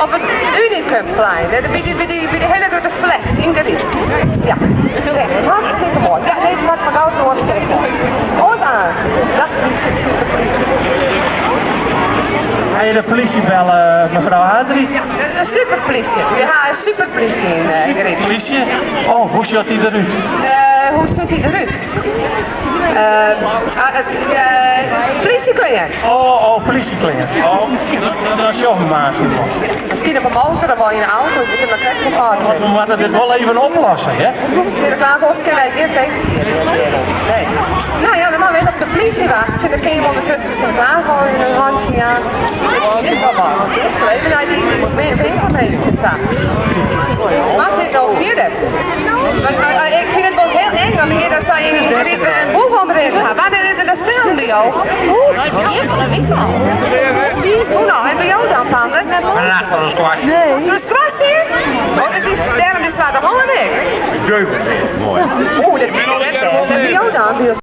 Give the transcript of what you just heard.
Op it Unicumplein, dêr by dy hiele grutte flecht yn Garyp. Ja, nee, hartstikke moai. Ja, nee, moat mar gau in oare telefoan. Oant aanst. Dat is de superpolizje. Ga je de politie bellen, mevrouw Adrie? Ja, dat is een superpolizje. We ha in superpolizje yn Garyp. Polysje? Oh, hoe sjocht dy derút? Hoe sjocht dy derút? Plysjeklean. Oh, plysjeklean. Oh, dan sjogge we mar. Miskien op in motor of yn in auto, ik wit it mar krekt sa Want we moatte dit wol even oplosse, hè? Sinteklaas, oars kinne wy gjin feest fiere hjir. Nee. No ja, dan moatte we even op de plysje wachtsje. Dan kinne je ûndertusken Sinteklaas wol even in hantsje jaan. Ik fyn it wol wat. Ik sil even nei dy winkelminsken ta. Moat dit no fierder? Want ik fyn it wol hiel eng om hjir dat sy yn Garyp in boef omrinnen ha. Wannear is der dan stellen by jo? Ien fan de wike al. Hoe no? En by jo dan, Pander? Achter de squash. Nee. De squash hier? Oh, dat is dêrom de swarte hân ek. Moai. Oeh, dat is net bêst. En by jo dan?